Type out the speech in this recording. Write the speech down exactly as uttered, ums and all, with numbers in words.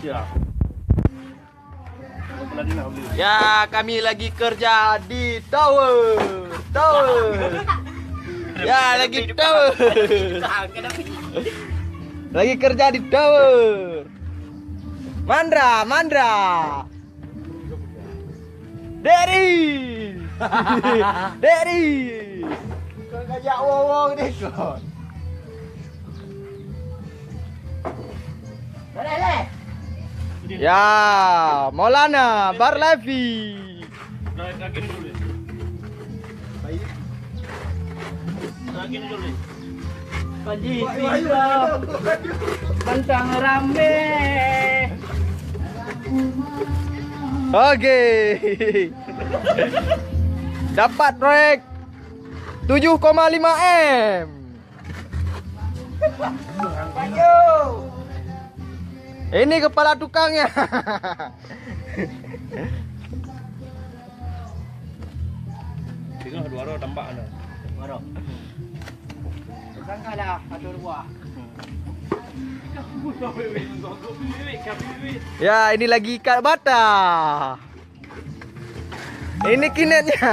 Ya. Ya, kami lagi kerja di tower. Tower. Ya, lagi tower. Lagi kerja di tower. Mandra, Mandra. Dek Ri. Dek Ri. Kau ngajak wong-wong ni kau. Ya, Maulana Barlevi. Panji Tiga, Bantang Ramé. Oke. Dapat proyek tujuh koma lima M. Ini kepala tukangnya. Tengah dua roh tampak dah. Dua roh. Sangkalah satu buah. Ya, ini lagi ikat bata. Ini kinetnya.